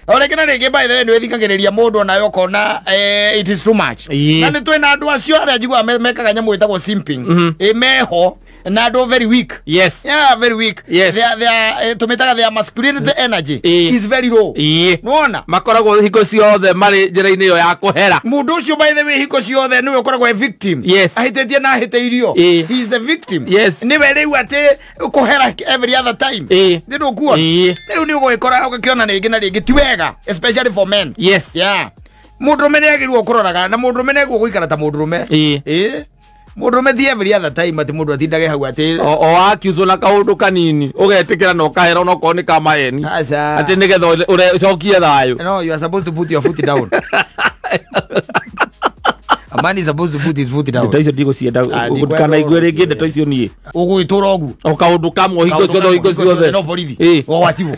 O rĩngĩ na rĩngĩ, by the way, nĩ wĩthikagĩrĩria mũndũ onawe ũkona it is too much. Na nĩ twĩna andũ acio arĩa njiguaga mekaga nyamũ ĩtagwo simping. Meho na andũ very weak. Yeah, very weak. They are, tũmĩtaga their masculinity energy is very low. Nĩwona? Makoragwo hingo ciothe marĩ njĩra-inĩ ĩyo ya kũhera. Mũndũ ũcio, by the way, hingo ciothe nĩwe ũkoragwo e victim. Ahĩtĩtie na ahĩtĩirio. He is the victim. Nĩwe rĩu atĩ kũhera every other time. Nĩ ndũkuona? Rĩu nĩ ũgũgĩkora ũgĩkĩona rĩngĩ na rĩngĩ ti wega, especially for men. Yeah, mũndũrũme nĩ agĩrĩirwo kũroraga na mũndũrũme nĩ agĩrĩirwo gũikara ta mũndũrũme. Ĩĩ, mũndũrũme ti every other time atĩ mũndũ atindage hau atĩ O wakiuzwo na kaũndũ kanini ũgetĩkĩra na ũkahera onokorwo nĩ kamaeni. Aca. Atĩ nĩgetha ũcokie thayũ. No, you are supposed to put your foot down. A man is supposed to put his foot down. Ndeto icio ndigũcienda. Ah, ndikwenda. Ndikanaigue rĩngĩ ndeto icio niĩ. Ũgũgĩtũra ũguo. O kaũndũ kamwe hingo ciothe, hingo ciothe. No borithi. O wacibũ.